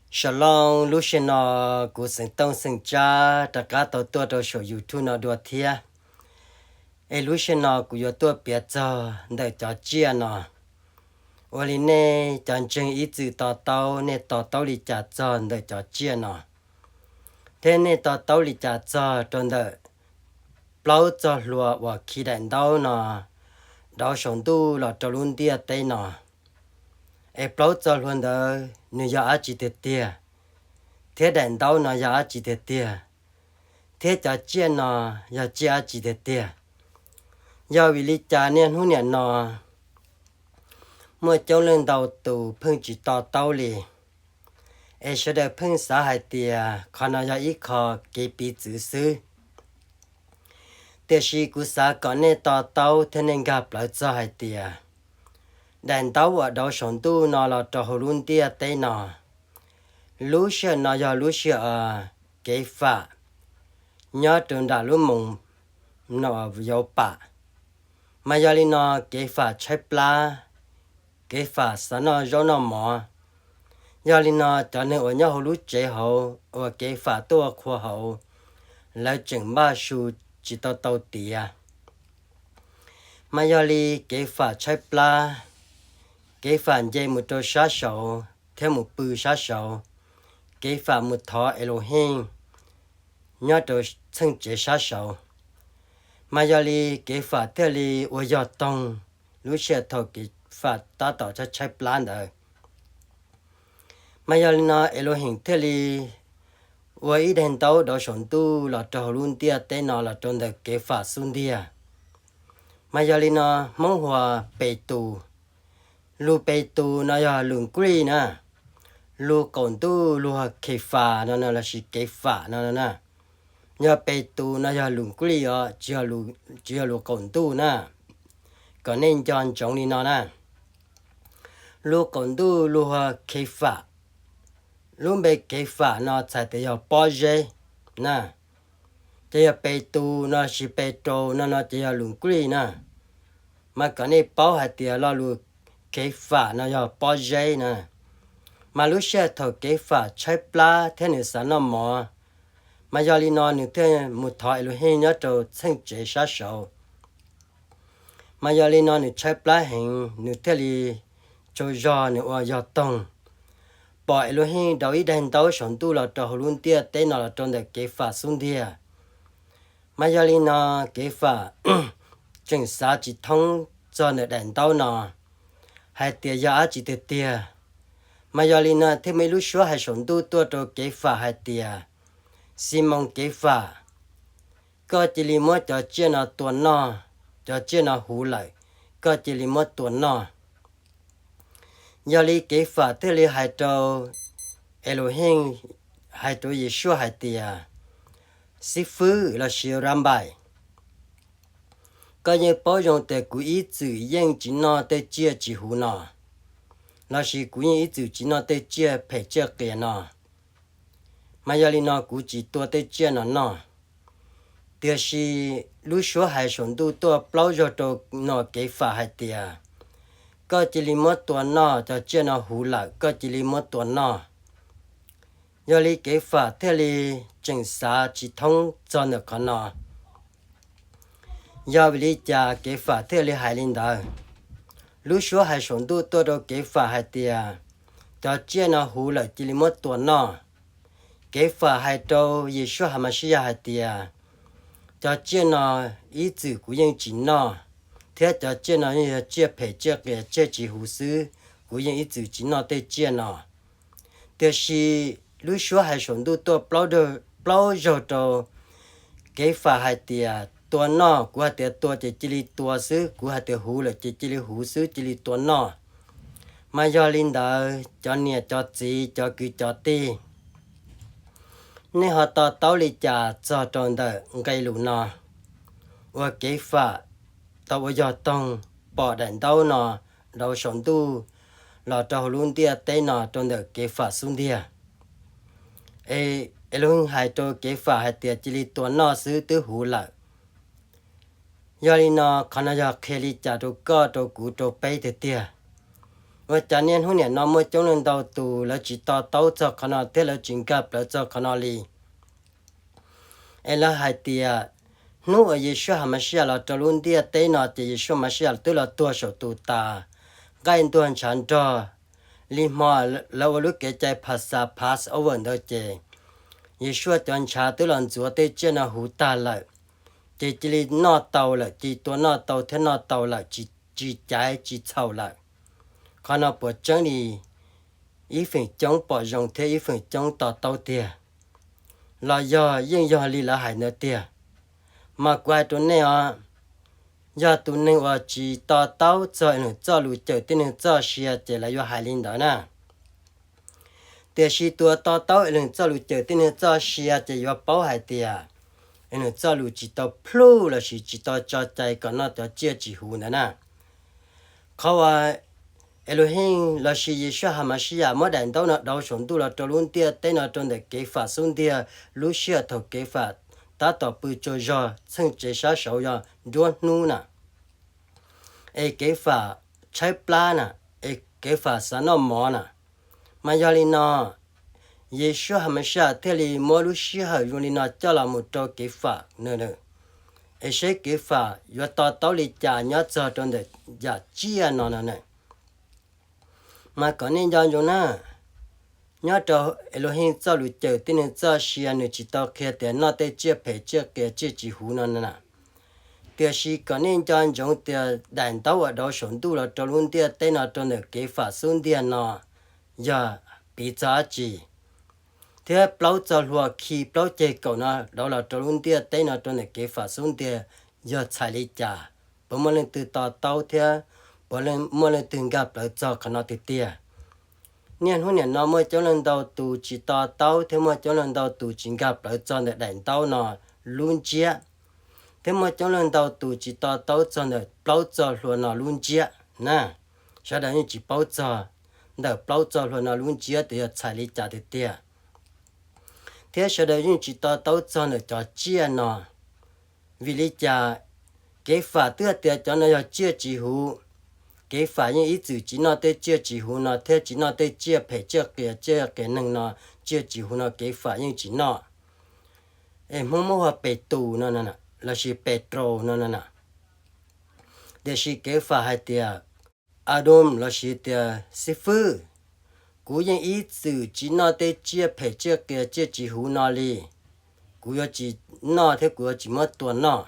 Shalom, lub sij hawm no kuv xeem Tooj xeem Tsab rov qab tau tuaj rau saum YouTube no dua thiab. Es lub sij hawm no kuv yuav tuaj piav txog ntawm cov tsiaj no. Ua li nej cov ntseeg ib txwm to taub, nej to taub li cas txog ntawm cov tsiaj no, thiab nej to taub li cas txog rau ntawm plaub txoj hlua uas khi daim ntaub no dauv saum ntuj los rau lub ntiaj teb no. Es plaub txoj hlua ntawd nws yog dab tsi tiag tiag, thiab daim ntaub no yog dab tsi tiag tiag, thiab cov tsiaj no yog tsiaj dab tsi tiag tiag. Yog vim li cas niaj hnub niam no muaj coob leej ntau tus pheej tsis to taub li, es sawv daws pheej xav hais tias qhov no yog ib qho kev piv txwv xwb. Tiam sis kuv xav kom nej to taub thiab nej nkag plawv txog hais tias daim ntaub uas dauv saum ntuj no los rau hauv lub ntiaj teb no, lub sij hawm no yog lub sij hawm kev fam nyob rau nram lub moos no yauv pam. Mas yog li no kev fam tshaib plab, kev fam xav noj zaub noj mov. Yog li no cov neeg uas nyob hauv lub tsev hauv uas kev fam tuaj ua qhua hauv, lawv tseem npaj su tsis tau tau tiav. Mas yog li kev fam tshaib plab, kev fam nce mus rau sab saud thiab mus pw sab saud, kev fam mus thov Elohim nyob rau txheej tsev sab saud. Mas yog li kev fam thiaj li ua yog toog lub sij hawm thaum kev fam tab tom tshaib tshaib plab ntawd. Mas yog li no Elohim thiaj li ua ib daim ntaub dauv saum ntuj los rau hauv lub ntiaj teb no los rau ntawm kev fam xub ntiag. Mas yog li no Hmoob hu ua pes tus. Lus pes tus no yog lus Greek na. Lus qaum ntuj lus hu ua khephas no no lossis kev fam no no na. Yog pes tus no yog lus Greek os, tsis yog lus qaum ntuj na. Kom nej nco ntsoov li no na. Lus qaum ntuj lus hu ua khephas. Lub npe khephas no txhais tias yog pob zeb na. Ces yog pes tus no lossis pes tus no no ces yog lus Greek na. Mas kom nej paub hais tias lo lus khephas no yog pob zeb na. Mas lub sij hawm thaum kev fam tshaib plab thiab nws xav noj mov, mas yog li no nws thiaj mus thov Elohim nyob rau txheej tsev sab saud. Mas yog li no nws tshaib plab heev, nws thiaj li tsaug zog nws ua yog toog, pom Elohim dauv ib daim ntaub saum ntuj los rau hauv lub ntiaj teb no los rau ntawm kev fam xub ntiag. Mas yog li no kev fam tseem xav tsis thoob txog ntawm daim ntaub no hais tias yog dab tsi tiag tiag. Mas yog li no thiaj muaj ib lub suab hais saum ntuj tuaj rau kev fam hais tias, Ximoos kev fam, koj cia li muab cov tsiaj no tua noj, cov tsiaj no huv lawm, koj cia li muab tua noj. Yog li kev fam thiaj li hais rau Elohim, hais rau Yeshua hais tias, Xib fwb lossis Rabbi, koj yeej paub zoo tias kuv ib txwm yeej tsis noj tej tsiaj tsis huv no, lossis kuv yeej ib txwm tsis noj tej tsiaj phem tsiaj qias no. Mas yog li no kuv tsis tua tej tsiaj no noj. Tiam sis lub suab hais saum ntuj tuaj plaub zaug rau no kev fam hais tias, Koj cia li muab tua noj, cov tsiaj no huv lawm, koj cia li muab tua noj. Yog li kev fam thiaj li tseem xav tsis thoob txog ntawm qhov no. Yog vim li cas kev fam thiaj li hais li ntawd? Lub suab hais saum ntuj tuaj rau kev fam hais tias, Cov tsiaj no huv lawm, cia li muab tua noj. Kev fam hais rau Yeshua Hamashiyas hais tias, Cov tsiaj no ib txwm kuv yeej tsis noj, thiab cov tsiaj no yeej yog tsiaj phem tsiaj qias tsiaj tsis huv xwb, kuv yeej ib txwm tsis noj tej tsiaj no. Tiam sis lub suab hais saum ntuj tuaj plaub zaug rau kev fam hais tias, Tua noj, kuv hais tias tua ces cia li tua xwb, kuv hais tias huv lawm ces cia li huv xwb, cia li tua noj. Mas yog li ntawd cov niam cov txiv cov kwv cov tij, nej ho to taub li cas txog rau ntawm nqe lus no uas kev fam tau ua yog toog pom daim ntaub no dauv saum ntuj los rau hauv lub ntiaj teb no rau ntawm kev fam xub ntiag? Es Elohim hais rau kev fam hais tias, Cia li tua noj xwb, twb huv lawm. Yog li no qhov no yog qhia li cas rau koj rau kuv rau peb tiag tiag? Ua cas niaj hnub niam no muaj coob leej ntau tus lawv tsis to taub txog qhov no thiab lawv tsis nkag plawv txog qhov no li? Es lawv hais tias hnub uas Yeshua HaMashiach los rau lub ntiaj teb no ces Yeshua HaMashiach twb los tuag saum tus tas, nqaij ntuag ntshav nrog li hmo lawv ua lub kev cai Phas Xas, Passover ntawd ces Yeshua cov ntshav twb los ntxuav tej tsiaj no huv tag lawm, ces cia li noj tau lawm, cia li tua noj tau thiab noj tau lawm, tsis, tsis caiv tsis txhaum lawm. Qhov no puas tseeb li ib feem coob pom zoo thiab ib feem coob to taub tiag, los yog yeej yog li lawv hais ntawd tiag? Mas kuv hais rau nej os, yog tus neeg uas tsis to taub txog Leej Txoj lus cawm tib neeg txoj sia ces lawv yuav hais li ntawd na. Tiam sis tus uas to taub Leej Txoj lus cawm tib neeg txoj sia ces yuav paub hais tias Leej Txoj lus tsis tau plhuj lossis tsis tau tso cai kom noj cov tsiaj tsis huv ntawd na. Qhov uas Elohim lossis Yeshua HaMashiach muab daim ntaub no dauv saum ntuj los rau lub ntiaj teb no rau ntawm kev fam xub ntiag, lub sij hawm thaum kev fam tab tom pw tsaug zog, txheej tsev sab saud yog nruab hnub na, es kev fam tshaib plab na, es kev fam xav noj mov na. Mas yog li no, Yeshua HaMashiach thiaj li muab lub sij hawm zoo li no coj los mus rau kev fam na, es seb kev fam yuav to taub li cas nyob txog rau ntawm yam tsiaj no no na. Mas kom nej nco ntsoov na, nyob rau Elohim Txoj lus cawm tib neeg txoj sia nws tsis tau qhia tias noj tej tsiaj phem tsiaj qias tsiaj tsis huv no na. Tiam sis kom nej nco ntsoov tias daim ntaub uas dauv saum ntuj los rau lub ntiaj teb no rau ntawm kev fam xub ntiag no yog piv txog dab tsi, thiab plaub txog hlua khi plaub ceg kaum no dauv los rau lub ntiaj teb no rau ntawm kev fam xub ntiag yog txhais li cas, puas muaj leej twg to taub thiab puas muaj leej twg nkag plawv txog qhov no tiag tiag? Niaj hnub niam no muaj coob leej ntau tus tsis to taub thiab muaj coob leej ntau tus tsis nkag plawv txog ntawm daim ntaub no lub ntsiab, thiab muaj coob leej ntau tus tsis to taub txog ntawm plaub txog hlua no lub ntsiab na. Sawv daws yeej tsis paub txog ntawm plaub txog hlua no lub ntsiab tias yog txhais li cas tiag tiag, thiab sawv daws yeej tsis to taub txog ntawm cov tsiaj no. Vim li cas? Kev fam twb tias cov no yog tsiaj tsis huv, kev fam yeej ib txwm tsis noj tej tsiaj tsis huv no thiab tsis noj tej tsiaj phem tsiaj qias tsiaj qias neeg no, tsiaj tsis huv no kev fam yeej tsis noj. Es Hmoob muab hu ua Petus no lossis Petros no no, tiam sis kev fam hais tias Adom lossis tias xib fwb, kuv yeej ib txwm tsis noj tej tsiaj phem tsiaj qias tsiaj tsis huv no li. Kuv yuav tsis noj thiab kuv yuav tsis muab tua noj.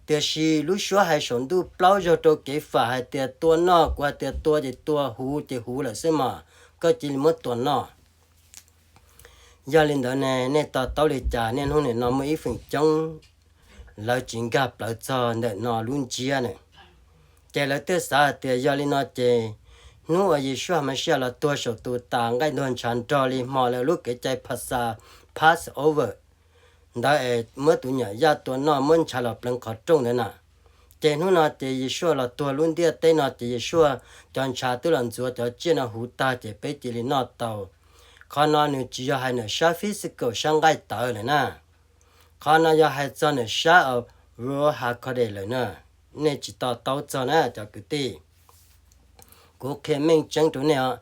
Tiam sis lub suab hais saum ntuj plaub zaug rau kev fam hais tias tua noj, kuv hais tias tua ces tua, huv ces huv lawm xwb mas, koj cia li muab tua noj. Yog li ntawd ne, nej to taub li cas niaj hnub nim no muaj ib feem coob lawv tsis nkag plawv txog ntawm no lub ntsiab na? Ces lawv thiaj xav hais tias yog li no ces hnub uas Yeshua Mashiach los tuag saum tus tas nqaij ntuag ntshav nrog li hmo lawv lub kev cai Phas Xas, Passover ntawd es muab tus nyuam yaj tua noj muab ntshav los pleev qhov rooj ntawd na. Ces hnub no ces Yeshua los tuag lub ntiaj teb no ces Yeshua cov ntshav twb los ntxuav cov tsiaj no huv tag ces peb cia li noj tau. Qhov no nws tsis yog hais ntawm sab physical sab nqaij tawv lawm na. Qhov no yog hais txog ntawm sab Ruach HaKodesh lawm na. Nej tsis to taub txog na cov kwv tij. Kuv qhia meej tseeb rau nej os,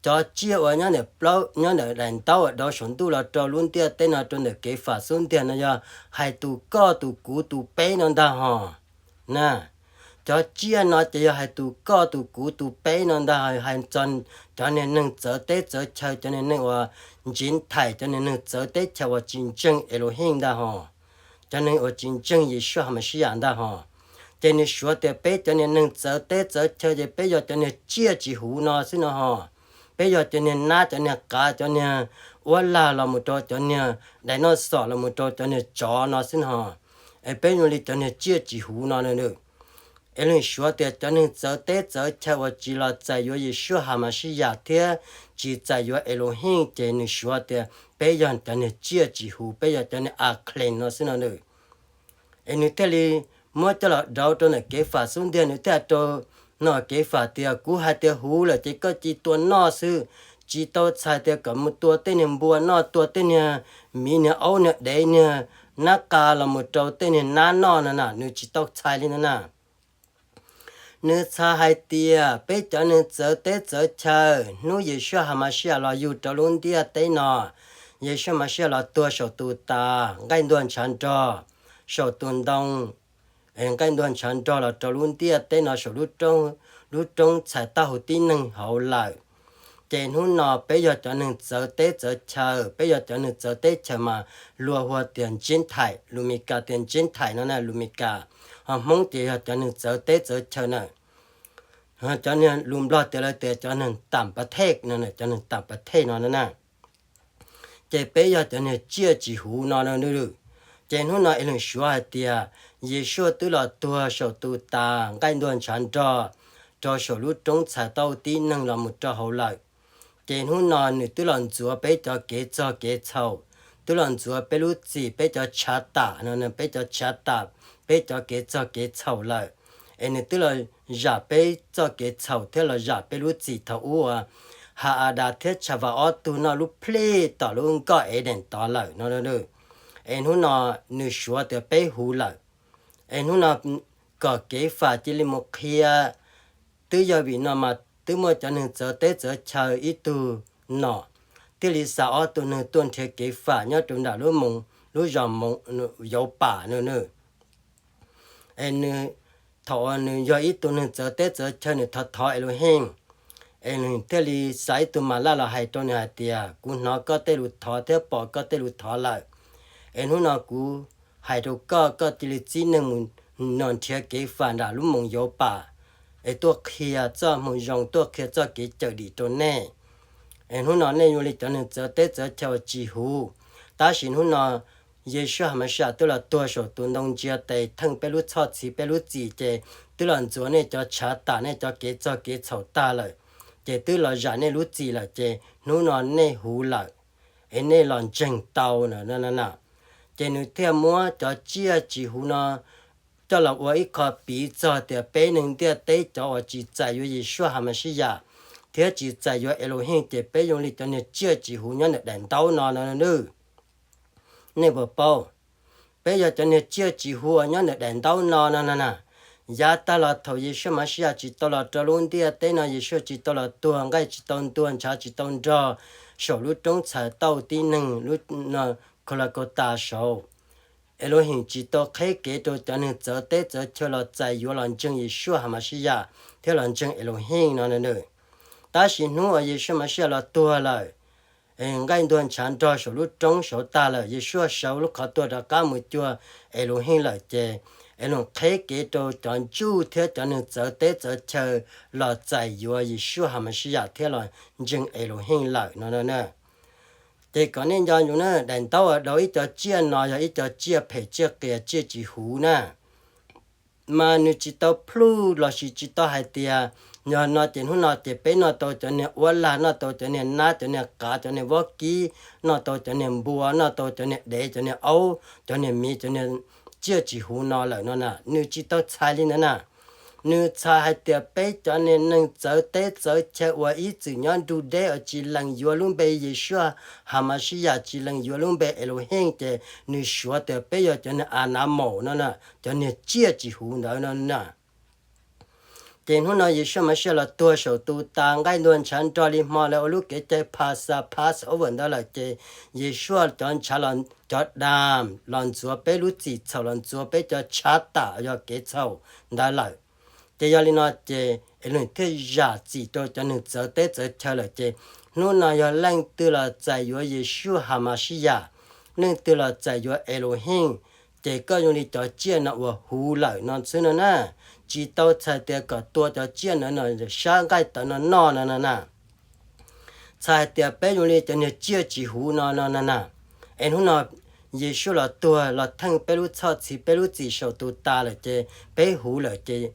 cov tsiaj uas nyob ntawm daim ntaub uas dauv saum ntuj los rau lub ntiaj teb no rau ntawm kev fam xub ntiag no yog hais tus koj tus kuv tus peb no ntag hos. Na, cov tsiaj no ces yog hais tus koj tus kuv tus peb no ntag, hais txog cov niag neeg txawv teb txawv chaw, cov niag neeg uas Gentile, cov niag neeg txawv teb chaws uas tsis ntseeg Elohim ntag hos, cov neeg uas tsis ntseeg Yeshua Mashiach ntag hos. Ces nws suav tias peb cov niag neeg txawv teb txawv chaw ces peb yog cov niag tsiaj tsis huv no xwb no hos. Peb yog cov niag nab, cov niag qav, cov niag uab lag los mus rau cov niag dinosaur los mus rau cov niag tsov no xwb no hos. Es peb zoo li cov niag tsiaj tsis huv no na. Es leej suav tias cov neeg txawv teb txawv chaw uas tsis los txais yuav Yeshua Hamashiach thiab tsis txais yuav Elohim ces nws suav tias peb yog cov niag tsiaj tsis huv, peb yog cov niag unclean no xwb no na. Es nws thiaj li muab coj los dauv rau ntawm kev fam xub ntiag, nws thiaj rau no kev fam tias kuv hais tias huv lawm ces koj cia li tua noj xwb, tsis tau txhais tias kom mus tua tej niag npua noj, tua tej niag miv niag aub niag dev niag nab qa los mus rau tej niag nab noj no na, nws tsis tau txhais li no na. Nws txhais hais tias peb cov neeg txawv teb txawv chaw, hnub Yeshua Hamashia los yug rau lub ntiaj teb no, Yeshua Mashiach los tuag saum tus tas nqaij ntuag ntshav nrog, saum tus ntoo nqaij ntuag ntshav nrog los rau lub ntiaj teb no saum lub roob txhais tau hauv tib neeg hauv lawm. Ces hnub no peb yog cov neeg txawv teb txawv chaw, peb yog cov neeg txawv teb chaws mas luag hu tias Gentile, lus Mis Kas tias Gentile no na, lus Mis Kas, ho Hmoob ces yog cov neeg txawv teb txawv chaw na. Cov niag lus Nplog tias lawv tias cov neeg tam pa thej no, cov neeg tam pa thej no na. Ces peb yog cov niag tsiaj tsis huv no na. Ces hnub no es leej suav hais tias Yeshua twb los tuag saum tus tas nqaij ntuag ntshav nrog rau saum lub roob txhais tau tib neeg los mus rau hauv lawm. Ces hnub no nws twb los ntxuav peb cov kev txog kev txhaum, twb los ntxuav peb lub txim, peb cov tshav tam no, peb cov tshav tam, peb cov kev txog kev txhaum lawm. Es nws twb los zam peb txoj kev txhaum thiab los zam peb lub txim thaum ub uas Ha-a das thiab Tshav Vas ob tug noj lub plij tom lub nkoj Edees tod lawm no. Es hnub no nws suav tias peb huv lawm. Es hnub no kom kev fam cia li mus qhia, twb yog vim no mas twb muaj cov neeg txawv teb txawv chaw ib tug nom thiaj li xa ob tug neeg tuaj nrhiav kev fam nyob rau nram lub moos, lub zos Yauv Pam no. Es nws, thaum uas nws yog ib tug neeg txawv teb txawv chaw nws thov thov Elohim, es nws thiaj li xa ib tug mas laj los hais rau nws hais tias kuv hnov koj tej lus thov thiab pom koj tej lus thov lawm. Es hnub no kuv hais rau koj, koj cia li txib neeg mus nrhiav kev fam nram lub moos Yauv Pam, es tuaj qhia txoj moo zoo, tuaj qhia txoj kev cawm dim rau nej. Es hnub no nej yuav li cov neeg txawv teb txawv chaw uas tsis huv, tab sis hnub no Yeshua Hamashia twb los tuag saum tus ntoo ntsia tes theej peb lub txhoj txhiv peb lub txim, ces twb los ntxuav nej cov tshav tam, nej cov kev txog kev txhaum tag lawm, ces twb los zam nej lub txim lawm, ces hnub no nej huv lawm, es nej los ntseeg tau na. Ces nws thiaj muab cov tsiaj tsis huv no coj los ua ib qho piv txog tias peb neeg ntiaj teb cov uas tsis txais yuav Yeshua Hamashia thiab tsis txais yuav Elohim ces peb zoo li cov niag tsiaj tsis huv nyob ntawm daim ntaub no no. Nej puas paub? Peb yog cov niag tsiaj tsis huv uas nyob ntawm daim ntaub no no na. Yav tag los thaum Yeshua Mashiach tsis tau los rau lub ntiaj teb no, Yeshua tsis tau los tuag, nqaij tsis tau ntuag, ntshav tsis tau nrog saum lub roob txhais tauj tib neeg lub Khaulakautas saud, Elohim tsis tau qheb kev rau cov neeg txawv teb txawv chaw los txais yuav los ntseeg Yeshua Hamashiach thiab los ntseeg Elohim no na. Tab sis hnub uas Yeshua Mashiach los tuag lawm, nqaij ntuag ntshav nrog saum lub roob saud tag lawm, Yeshua sawv lub qhov tuag rov qab mus cuag Elohim lawm ces Elohim qheb kev rau cov Jew thiab cov neeg txawv teb txawv chaw los txais yuav Yeshua Hamashiach thiab los ntseeg Elohim lawm no na. Ces kom nej nco ntsoov na, daim ntaub uas daus ib co tsiaj no yog ib co tsiaj phem tsiaj qias tsiaj tsis huv na. Mas nws tsis tau plhuj lossis tsis tau hais tias yog no ces hnub no ces peb noj tau cov niag uab lag, noj tau cov niag nab, cov niag qav, cov niag vaub kib, noj tau cov niag npua, noj tau cov niag dev, cov niag aub, cov niag miv, cov niag tsiaj tsis huv no lawm no na, nws tsis tau txhais li ntawd na. Nws txhais hais tias peb cov niag neeg txawv teb txawv chaw uas ib txwm nyob nrug deb uas tsis lees yuav lub npe Yeshua Hamashiach, tsis lees yuav lub npe Elohim ces nws suav tias peb yog cov niag anamaus no na, cov niag tsiaj tsis huv ntawd no na. Ces hnub no Yeshua Mashiach los tuag saum tus tas nqaij ntuag ntshav nrog li hmo lawv ua lub kev cai Phasa, Passover ntawd lawm ces Yeshua cov ntshav, cov dam los ntxuav peb lub txim txhaum, los ntxuav peb cov tshav tam yog kev txhaum ntawd lawm. Ces yog li no ces Elohim thiaj zam txim rau cov neeg txawv teb txawv chaw lawm ces hnub no yog leej twg los txais yuav Yeshua Hamashiach, leej twg los txais yuav Elohim, ces koj zoo li cov tsiaj no uas huv lawm no xwb no na. Tsis tau txhais tias kom tua cov tsiaj no no sab nqaij tawv no noj no no na. Txhais hais tias peb zoo li cov niag tsiaj tsis huv no no no na. Es hnub no Yeshua los tuag los theej peb lub txhoj txhiv peb lub txim saum tus tas lawm ces peb huv lawm ces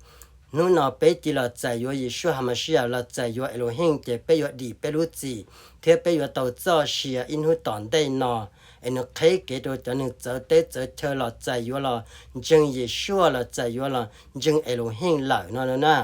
hnub no peb cia los txais yuav Yeshua Hamashiach, los txais yuav Elohim ces peb yuav dim peb lub txim thiab peb yuav tau txoj sia ib hnub tom ntej no. Es nws qheb kev rau cov neeg txawv teb txawv chaw los txais yuav los ntseeg Yeshua, los txais yuav los ntseeg Elohim lawm no no na.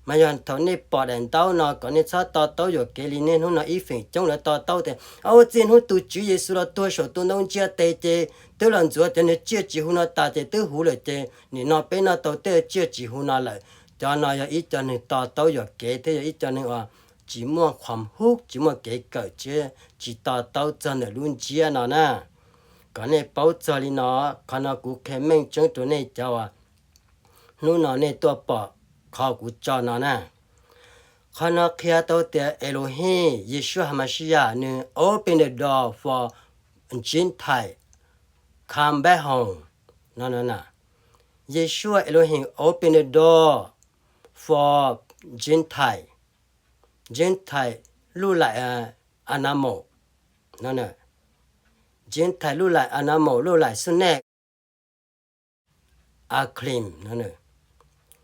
Mas yog thaum nej pom daim ntaub no kom nej txhob to taub yuam kev li nej hnub no ib feem coob lawv to taub tias ua txij hnub tus Tswv Yexus los tuag saum tus ntoo ntsia tes ces twb los ntxuav cov niag tsiaj tsis huv no tas ces twb huv lawm ces nim no peb noj tau tej tsiaj tsis huv no lawm. Cov no yog ib co neeg to taub yuam kev thiab yog ib co neeg uas tsis muaj qhuam hub, tsis muaj kev kawm, tsis to taub txog ntawm lub ntsiab no na. Kom nej paub txog li no, qhov no kuv qhia meej tseeb rau nej cov uas hnub no nej tuaj pom qhov kuv tso no na. Qhov no qhia tau tias Elohim, Yeshua HaMashiach, nws open the door for Gentile come back home no. Yeshua Elohim open the door for Gentile. Gentile lub laim Anamo no. Gentile lub laim Anamo, lub laim xub nej Aklim no.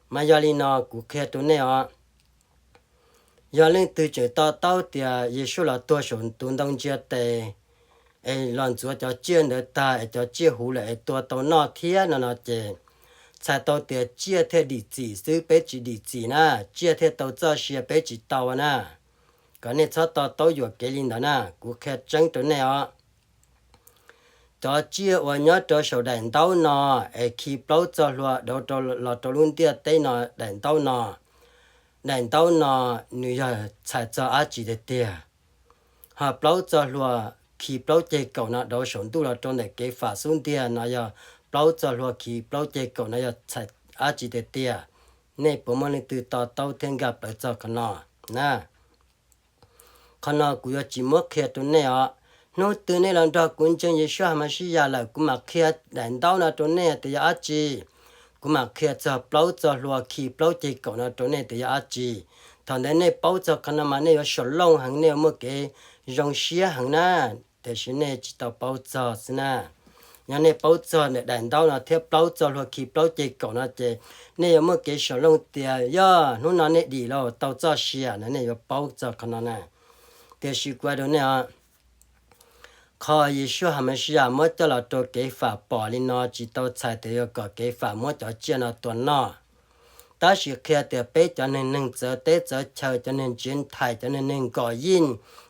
Mas yog li no kuv qhia rau nej os, yog leej twg tseem to taub tias Yeshua los tuag saum tus ntoo ntsia tes es los ntxuav cov tsiaj ntawd tag es cov tsiaj huv lawm es tua tau noj thiab no no ces txhais tau tias tsiaj thiaj dim txim xwb, peb tsis dim txim na, tsiaj thiaj tau txoj sia, peb tsis tau na. Kom nej txhob to taub yuam kev li ntawd na, kuv qhia tseeb rau nej os. Cov tsiaj uas nyob rau saum daim ntaub no es khi plaub txoj hlua dauv los rau lub ntiaj teb no, daim ntaub no, daim ntaub no nws yog txhais txog dab tsi tiag tiag? Ho plaub txoj hlua khi plaub ceg kaum no dauv saum ntuj los rau ntawm kev fam xub ntiag no yog plaub txoj hlua khi plaub ceg kaum no yog txhais dab tsi tiag tiag? Nej puas muaj leej twg to taub thiab nkag plawv txog qhov no na? Qhov no kuv yuav tsis muab qhia rau nej os. Hnub twg nej los nrog kuv ntseeg Yeshua HaMashiach lawm, kuv mam qhia daim ntaub no rau nej tias yog dab tsi. Kuv mam qhia txog plaub txoj hlua khi plaub ceg kaum no rau nej tias yog dab tsi. Thaum ntawd nej paub txog qhov no mas nej yuav shalom heev, nej yuav muaj kev zoo siab heev na. Tiam sis nej tsis tau paub txog xwb na. Yog nej paub txog daim ntaub no thiab plaub txoj hlua khi plaub ceg kaum no ces nej yuav muaj kev shalom tias yog hnub no nej dim los tau txoj sia no, nej yuav paub txog qhov no na. Tiam sis kuv hais rau nej os, qhov Yeshua HaMashiach muab coj los rau kev fam pom li no tsis tau txhais tias yuav kom kev fam muab cov tsiaj no tua noj. Tab sis qhia tias peb cov neeg neeg txawv teb txawv chaw, cov neeg Gentile, cov neeg neeg nkom yij,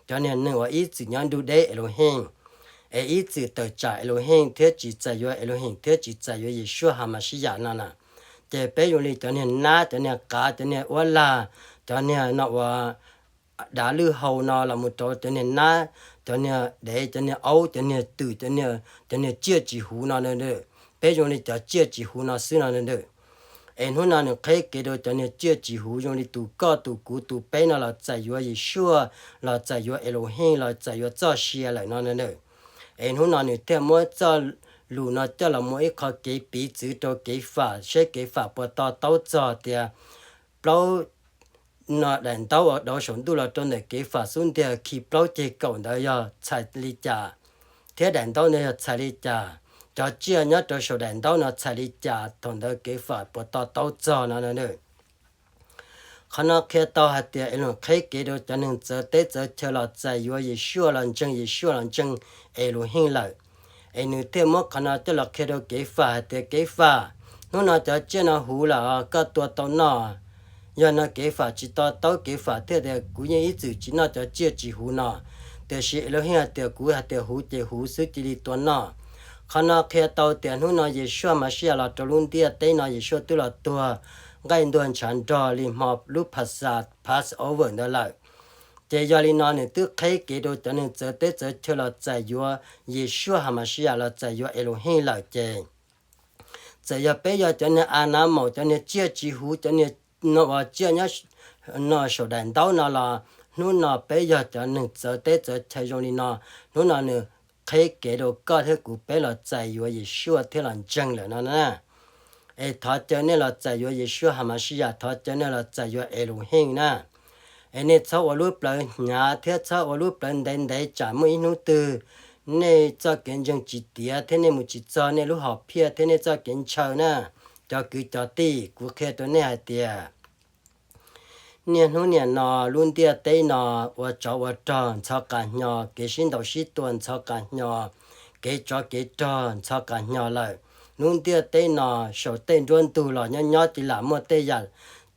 cov neeg neeg uas ib txwm nyob nrug deb Elohim, es ib txwm tawm tsam Elohim thiab tsis txais yuav Elohim thiab tsis txais yuav Yeshua HaMashiach no na, ces peb zoo li cov niag nab, cov niag qav, cov niag uab lag, cov niag no uas dav lwj hau no los mus rau cov niag nab, cov niag dev, cov niag aub, cov niag twm, cov niag tsiaj tsis huv no. Peb zoo li cov tsiaj tsis huv no xwb no. Es hnub no nws qheb kev rau cov niag tsiaj tsis huv zoo li tus koj tus kuv tus peb no los txais yuav Yeshua, los txais yuav Elohim, los txais yuav txoj sia lawm no. Es hnub no nws thiaj muab txoj lus no coj los muaj ib qho kev piv txwv rau kev fam, seb kev fam puas to taub txog tias plaub no daim ntaub uas dauv saum ntuj los rau ntawm kev fam xub ntiag khi plaub ceg kaum ntawd yog txhais li cas, thiab daim ntaub ntawd yog txhais li cas, cov tsiaj nyob rau saum daim ntaub no txhais li cas, thaum ntawd kev fam puas to taub txog no. Qhov no qhia tau hais tias Elohim qheb kev rau cov neeg txawv teb txawv chaw los txais yuav Yeshua, los ntseeg Yeshua, los ntseeg Elohim lawm. Es nws thiaj muab qhov no coj los qhia rau kev fam hais tias kev fam, hnub no cov tsiaj no huv lawm, koj tua tau noj. Yog no kev fam tsis to taub, kev fam thiaj tias kuv yeej ib txwm tsis noj cov tsiaj tsis huv no. Tiam sis Elohim hais tias kuv hais tias huv ces huv xwb, cia li tua noj. Qhov no qhia tau tias hnub no Yeshua Mashiach los rau lub ntiaj teb no, Yeshua twb los tuag nqaij ntuag ntshav nrog li hmo lub Phas Xas, Passover ntawd lawm. Ces yog li no nws twb qheb kev rau cov neeg txawv teb txawv chaw los txais yuav Yeshua HaMashiach, los txais yuav Elohim lawm ces txawm yog peb yog cov niag a na maum, cov niag tsiaj tsis huv, cov niag no uas tsiaj nyob no saum daim ntaub no los hnub no peb yog cov neeg txawv teb txawv chaw zoo li no, hnub no nws qheb kev rau koj thiab kuv peb los txais yuav Yeshua thiab los ntseeg lawm no na. Es thov caw nej los txais yuav Yeshua HaMashiach, thov caw nej los txais yuav Elohim na. Es nej txhob ua lub plawv hnyav thiab txhob ua lub plawv ntev ntev tsam muaj ib hnub twg nej txoj kev ntseeg tsis tiav thiab nej mus tsis txog nej lub hom phiaj thiab nej txoj kev ntshaw na. Cov kwv cov tij, kuv qhia rau nej hais tias niaj hnub niam no lub ntiaj teb no ua tsov ua rog ntxhov qas hnyo, kev sib ntaus sib tua ntxhov qas hnyo, kev tsov kev rog ntxhov qas hnyo lawm. Lub ntiaj teb no saum tej nruab ntug los nyob nyob cia li muaj tej yam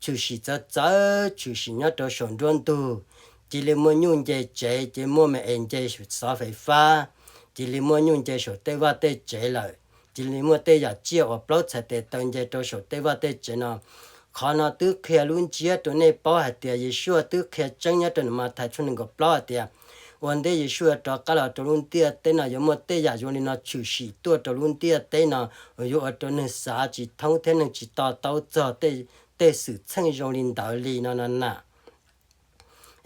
tshwm sim txawv txawv tshwm sim nyob rau saum nruab ntug. Cia li muaj nyuj nce tsev, cia li muaj me es nce xov fais fab, cia li muaj nyuj nce saum tej vaj tej tsev lawm. Cia li muaj tej yam tsiaj uas plaub txhais tes taw nce rau saum tej vaj tej tsev no. Qhov no twb qhia lub ntsiab rau nej paub hais tias Yeshua twb qhia tseeb nyob rau nws Mathais tshooj nees nkaum plaub hais tias ua ntej Yeshua rov qab los rau lub ntiaj teb no yuav muaj tej yam zoo li no tshwm sim tuaj rau lub ntiaj teb no, yuav ua rau neeg xav tsis thoob thiab neeg tsis to taub txog tej xwm txheej zoo li ntawd li no no na.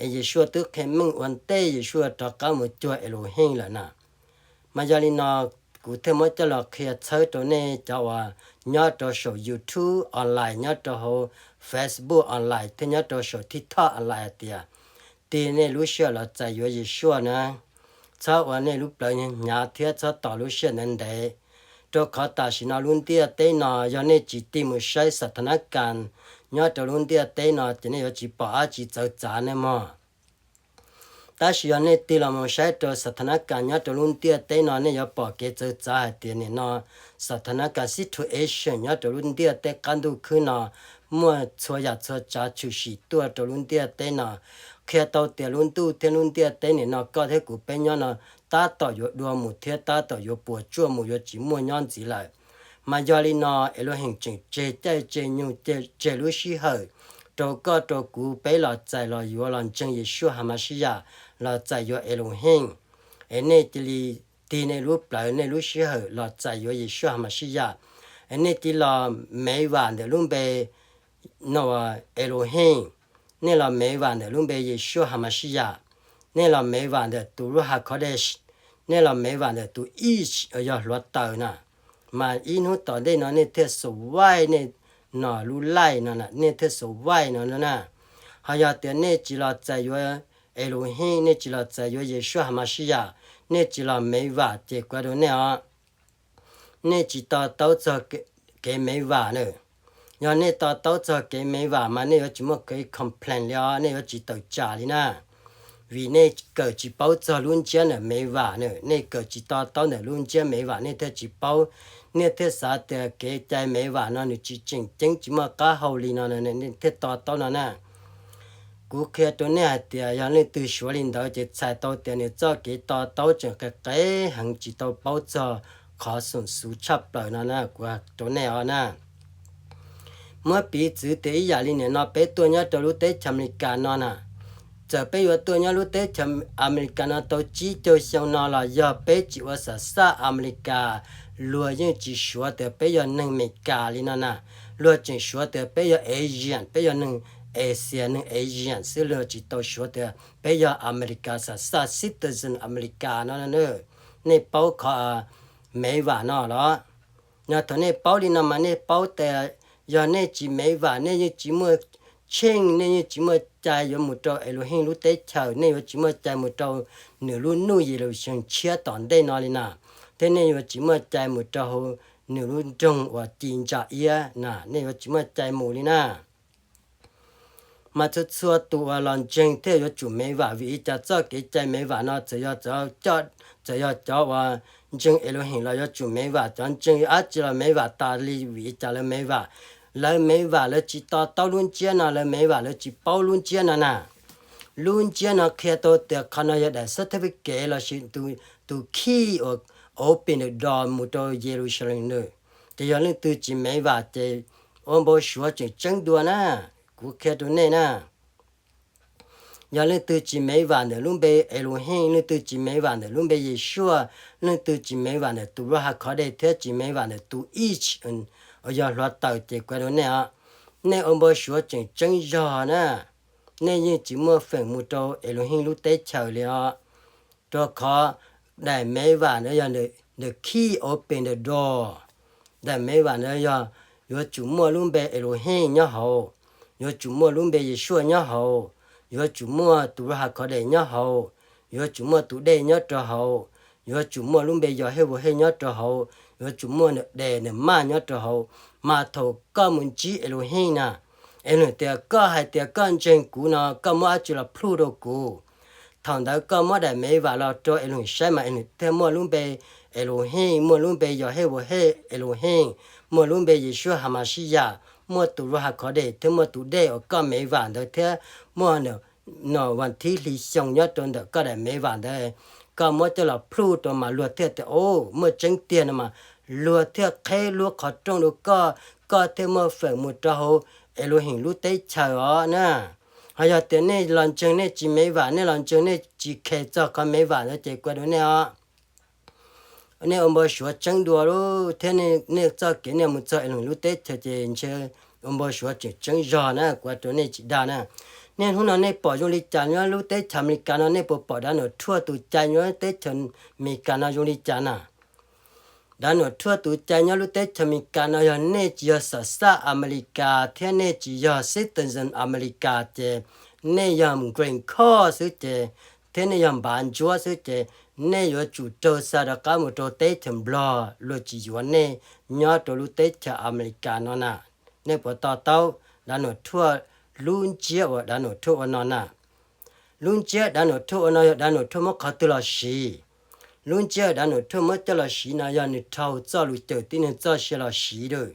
Es Yeshua twb qhia meej ua ntej Yeshua rov qab mus cuag Elohim lawm na. Mas yog li no kuv thiaj muab coj los qhia txhawb rau nej cov uas nyob rau saum YouTube online, nyob rau hauv Facebook online thiab nyob rau saum TikTok online hais tias tig nej lub sij hawm los txais yuav Yeshua na. Txhob ua nej lub plawv hnyav thiab txhob tos lub sij hawm ntev ntev, rau qhov tam sim no lub ntiaj teb no yog nej tsis tig mus saib Satanaka nyob rau lub ntiaj teb no ces nej yuav tsis pom dab tsi txawv txav nej mog. Tab sis yog nej tig los mus saib rau Satanaka nyob rau lub ntiaj teb no nej yuav pom kev txawv txav hais tias nim no Satanaka situation nyob rau lub ntiaj teb qab ntuj khwb no muaj txhua yam txhua tsav tshwm sim tuaj rau lub ntiaj teb no, qhia tau tias lub ntuj thiab lub ntiaj teb nim no koj thiab kuv peb nyob no tab tom yuav dua mus thiab tab tom yuav puas tsuaj mus, yuav tsis muaj nyob ntxiv lawm. Mas yog li no Elohim tseem tseg caij tseg nyoog tseg lub sij hawm rau koj rau kuv peb los txais los yuav los ntseeg Yeshua Hamashiyas, los txais yuav Elohim. Es nej cia li tig nej lub plawv nej lub sij hawm los txais yuav Yeshua Hamashiyas. Es nej cia li los mev vam ntawm lub npe no Elohim, nej los mev vam ntawm lub npe Yeshua Hamashiyas, nej los mev vam ntawm tus Ruach HaKhodesh, nej los mev vam ntawm tus Ish uas yog hluav taws na. Mas ib hnub tom ntej no nej thiaj survive nej no lub life no, nej thiaj survive no na. Ho yog tias nej tsis los txais yuav Elohim, nej tsis los txais yuav Yeshua Hamashiyas, nej tsis los mev vam ces kuv hais rau nej os, nej tsis to taub txog kev mev vam na. Yog nej to taub txog kev mev vam mas nej yuav tsis muaj kev complain li os, nej yuav tsis tawm tsam li na. Vim nej kawm tsis paub txog lub ntsiab ntawm mev vam na, nej kawm tsis to taub ntawm lub ntsiab mev vam nej thiaj tsis paub, nej thiaj xav tias kev cai mev vam no nws tsis tseem ceeb tsis muaj qab hau li no, nej thiaj to taub no na. Kuv qhia rau nej hais tias yog leej twg suav li ntawd ces txhais tau tias nws txoj kev to taub tseem qis qis heev tsis tau paub txog qhov xoom xuv tshaj plaws no na, kuv hais rau nej os na. Muab piv txwv tias ib yam li nim no peb tuaj nyob rau lub teb chaws Amelikas no na, txawm peb yuav tuaj nyob lub teb chaws Amelikas no tau tsib caug xyoo no los yog peb tsis ua xam xaj Amelikas, luag yeej tsis suav tias peb yog neeg Amelikas li no na. Luag tseem suav tias peb yog Asian, peb yog neeg Asia, neeg Asian xwb, luag tsis tau suav tias peb yog Amelikas xam xaj citizen Amelikas no. Nej paub qhov mev vam no los? Yog thaum nej paub li no mas nej paub tias yog nej tsis mev vam nej yeej tsis muaj tsheej, nej yeej tsis muaj cai yuav mus rau Elohim lub teb chaws, nej yuav tsis muaj cai mus rau nws lub nuj Yeluxalees tshiab tom ntej no li na, thiab nej yuav tsis muaj cai mus rau hauv nws lub nroog uas ci ntsa iab na, nej yuav tsis muaj cai mus li na. Mas txhua txhua tus uas los ntseeg thiaj yuav tsum mev vam, vim li cas txoj kev cai mev vam no txawm yog, txawm yog cov uas ntseeg Elohim los yuav tsum mev vam, cov ntseeg dab tsi los mev vam tas li. Vim li cas lawv mev vam? Lawv mev vam lawv tsis to taub lub ntsiab no, lawv mev vam lawv tsis paub lub ntsiab no na. Lub ntsiab no qhia tau tias qhov no yog daim certificate lossis tus key uas open the door mus rau Yeluxalees na. Ces yog leej twg tsis mev vam ces ua npau suav tseem tseeb dua na. Kuv qhia rau nej na, yog leej twg tsis mev vam ntawm lub npe Elohim, leej twg tsis mev vam ntawm lub npe Yeshua, leej twg tsis mev vam ntawm tus Ruach HaKhodesh thiab tsis mev vam ntawm tus Ish uas yog hluav taws ces kuv hais rau nej os, nej ua npau suav tseem tseeb zog na. Nej yeej tsis muaj feem mus rau Elohim lub teb chaws li os. Rau qhov daim mev vam ntawd yog the key open the door. Daim mev vam ntawd yog yuav tsum muaj lub npe Elohim nyob hauv, yuav tsum muaj lub npe Yeshua nyob hauv, yuav tsum muaj tus Ruach HaKhodesh nyob hauv, yuav tsum muaj tus dej nyob rau hauv, yuav tsum muaj lub npe Yos Hej Vos Hej nyob rau hauv, yuav tsum muaj nws des nws maj nyob rau hauv. Mas thaum koj mus ntsib Elohim na, Elohim tias koj hais tias koj ntseeg kuv no koj muab dab tsi los plhuj rau kuv. Thaum ntawd koj muab daim mev vam los rau Elohim saib mas Elohim thiaj muaj lub npe Elohim, muaj lub npe Yos Hej Vos Hej Elohim, muaj lub npe Yeshua Hamashiyas, muaj tus Ruach HaKhodesh thiab muaj tus dej uas koj mev vam ntawd thiab muaj no vas thib hli xyoo nyob rau ntawm koj daim mev vam ntawd. Koj muab coj los plhuj rau mas luag thiaj tias o, muaj tseeb tiag no mas luag thiaj qheb lub qhov rooj rau koj, koj thiaj muaj feem mus rau hauv Elohim lub teb chaws os na. Ho yog tias nej los ntseeg nej tsis mev vam, nej los ntseeg nej tsis khes txog qhov mev vam ntawd ces kuv hais rau nej os, nej ua npau suav tseeb dua lawm thiab nej txoj kev nej mus txog Elohim lub teb chaws ces ntshe ua npau suav tseem tseeb zog na, kuv hais rau nej tsis dag na. Niaj hnub no nej pom zoo li cas nyob lub teb chaws Amelikas no, nej puas pom Donald Trump tus cai nyob teb chaws Amelikas no zoo li cas na? Donald Trump tus cai nyob lub teb chaws Amelikas no yog nej tsis yog xam xaj Amelikas thiab nej tsis yog citizen Amelikas ces nej yog green card xwb ces, thiab nej yog npav ntsuab xwb ces, nej yuav tsum raug xa rov qab mus rau teb chaws Nplog, luag tsis yuav nej nyob rau lub teb chaws Amelikas no na. Nej puas to taub Donald Trump lub ntsiab uas Donald Trump ua no na? Lub ntsiab Donald Trump ua no yog Donald Trump muab qhov twg los siv? Lub ntsiab Donald Trump muab coj los siv no yog nws rhau txoj lus cawm tib neeg txoj sia los siv lawm,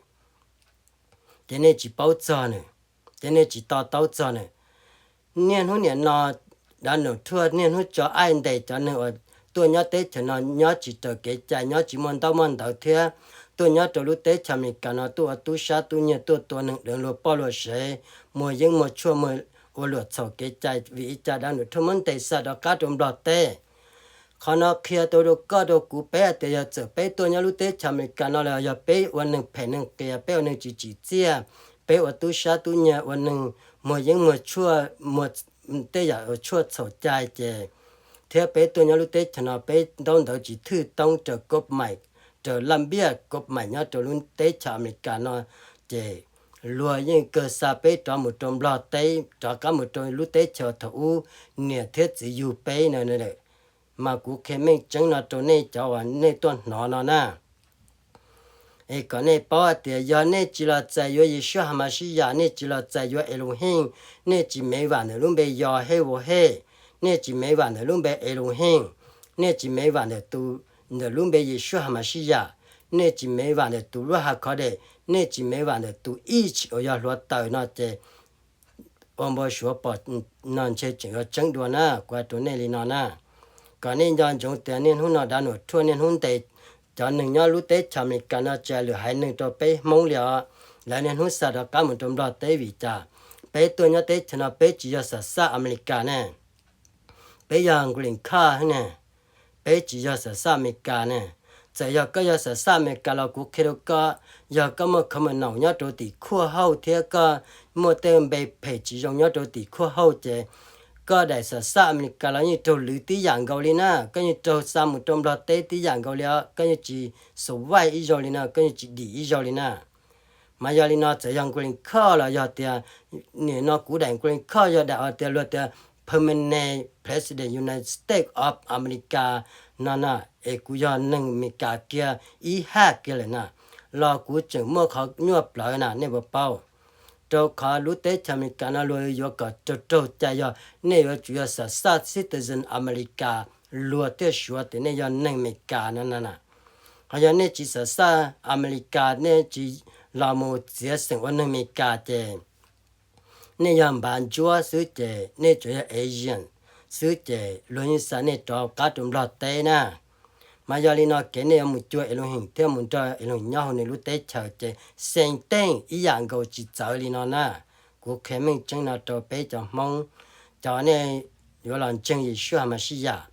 ces nej tsis paub txog nws, ces nej tsis to taub txog nws. Niaj hnub niam no Donald Trump niaj hnub tso aib ntes cov neeg uas tuaj nyob teb chaws no nyob tsis raws kev cai, nyob tsis muaj ntaub muaj ntawv thiab tuaj nyob rau lub teb chaws Amelikas no tuaj ua tub sab tub nyiag, tuaj tua neeg deev luag poj luag sev, muag yeeb muag tshuaj, muag ua luam txhaum kev cai. Vim li cas Donald Trump muab ntes xa rov qab rau Nplog teb? Qhov no qhia tau rau koj rau kuv peb hais tias yog txawm peb tuaj nyob lub teb chaws Amelikas no los yog peb ua neeg phem neeg qias, peb ua neeg tsis tsim txiaj, peb ua tub sab tub nyiag, ua neeg muag yeeb muag tshuaj, muag tej yam tshuaj txhaum cai ces, thiab peb tuaj nyob lub teb chaws no peb ntaub ntawv tsis thwj toob raws koj maim, raws laj npiaj koj maim nyob rau lub teb chaws Amelikas no ces luag yeej kawg xa peb rov mus rau Nplog teb, rov qab mus rau lub teb chaws thaum ub niam thiab txiv yug peb no. Mas kuv qhia meej tseeb no rau nej cov uas nej tuaj hnov no na. Es kom nej paub hais tias yog nej tsis los txais yuav Yeshua Hamashiyas, nej tsis los txais yuav Elohim, nej tsis mev vam ntawm lub npe Yog He Vo He, nej tsis mev vam ntawm lub npe Elohim, nej tsis mev vam ntawm tus, ntawm lub npe Yeshua Hamashiyas, nej tsis mev vam ntawm tus Ruaj Hakhov Des, nej tsis mev vam ntawm tus Ij uas yog hluav taws no ces ua npau suav pom no ntshe tseem yuav tseeb dua na, kuv hais rau nej li no na. Kom nej nco ntsoov tias niaj hnub no Donald Trump niaj hnub ntes cov neeg nyob lub teb chaws Amelikas no tsis hais lwm haiv neeg rau peb Hmoob li os. Lawv niaj hnub xa rov qab mus rau Nplog teb vim cas? Peb tuaj nyob teb chaws no peb tsis yog xam xaj Amelikas ne, peb yog green card ne, peb tsis yog xam xaj Amelikas ne. Txawm yog koj yog xam xaj Amelikas los kuv qhia rau koj, yog koj muaj khov mos naum nyob rau tim khuaj hauj thiab koj muaj tej npe phem tsis zoo nyob rau tim khuaj hauj ces koj daim xam xaj Amelikas los yeej raug lwv tib yam nkaus li na, koj yeej raug xa mus rau Nplog teb tib yam nkaus li os, koj yeej tsis survive ib zaug li na, koj yeej tsis dim ib zaug li na. Mas yog li no txawm yog green card los yog tias, nim no kuv daim green card yog daim uas tias luag tias permanent resident United States of America no na, es kuv yog neeg Amelikas kiag ib haj kiag lawm na, los kuv tseem muaj qhov nyuaj plawv na, nej puas paub? Rau qhov lub teb chaws Amelikas no luag yuav kom raug raug cai yog nej yuav tsum yog xam xaj citizen Amelikas luag thiaj suav tias nej yog neeg Amelikas no na. Ho yog nej tsis xam xaj Amelikas, nej tsis los mus txiav xeem ua neeg Amelikas ces nej yog npav ntsuab xwb ces nej tsuas yog Asian xwb ces luag yeej xa nej rov qab rau Nplog teb na. Mas yog li no kev nej yuav mus cuag Elohim thiab mus nrog Elohim nyob hauv nws lub teb chaws ces xeem teej ib yam nkaus tsis txawv li no na. Kuv qhia meej tseeb no rau peb cov Hmoob, cov nej yuav los ntseeg Yeshua Hamashiach.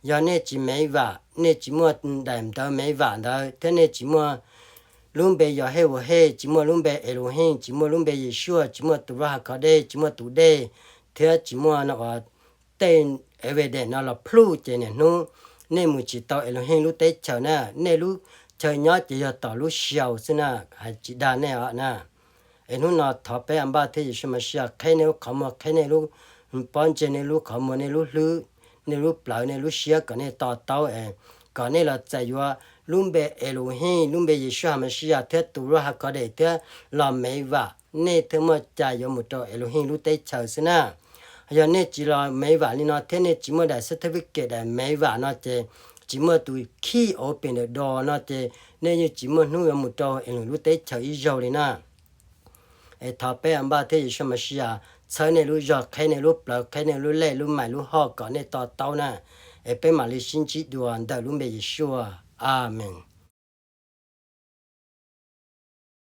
Yog nej tsis mev vam, nej tsis muaj daim ntawv mev vam ntawd thiab nej tsis muaj lub npe Yog Hej Ua Hej, tsis muaj lub npe Elohim, tsis muaj lub npe Yeshua, tsis muaj tus Ruaj Hav Khov Dej, tsis muaj tus dej, thiab tsis muaj no uas tej evidence no los prove ces niaj hnub nej mus tsis tau Elohim lub teb chaws na. Nej lub chaw nyob ces yog tom lub xyaus xwb na, hais tsis dag nej os na. Es hnub no thov peb Anpaj thiab Yeshua Mashiach qheb nej lub qhov muag, qheb nej lub pob ntseg, nej lub qhov muag, nej lub hlwb, nej lub plawv, nej lub siab kom nej to taub es kom nej los txais yuav lub npe Elohim, lub npe Yeshua Hamashiach thiab tus Ruaj Hav Khov Dej thiab los mev vam, nej thiaj muaj cai yuav mus rau Elohim lub teb chaws xwb na. Yog nej tsis los mev vam li no thiab nej tsis muaj daim certificate daim mev vam no ces tsis muaj tus key open the door no ces nej yeej tsis muaj hnub yuav mus rau Elohim lub teb chaws ib zaug li na. Es thov peb Anpaj thiab Yeshua Mashiach txhawb nej lub zog, qheb nej lub plawv, qheb nej lub lej, lub mais, lub hoj kom nej to taub na. Es peb mam li sib ntsib dua ntawm lub npe Yeshua. Amees.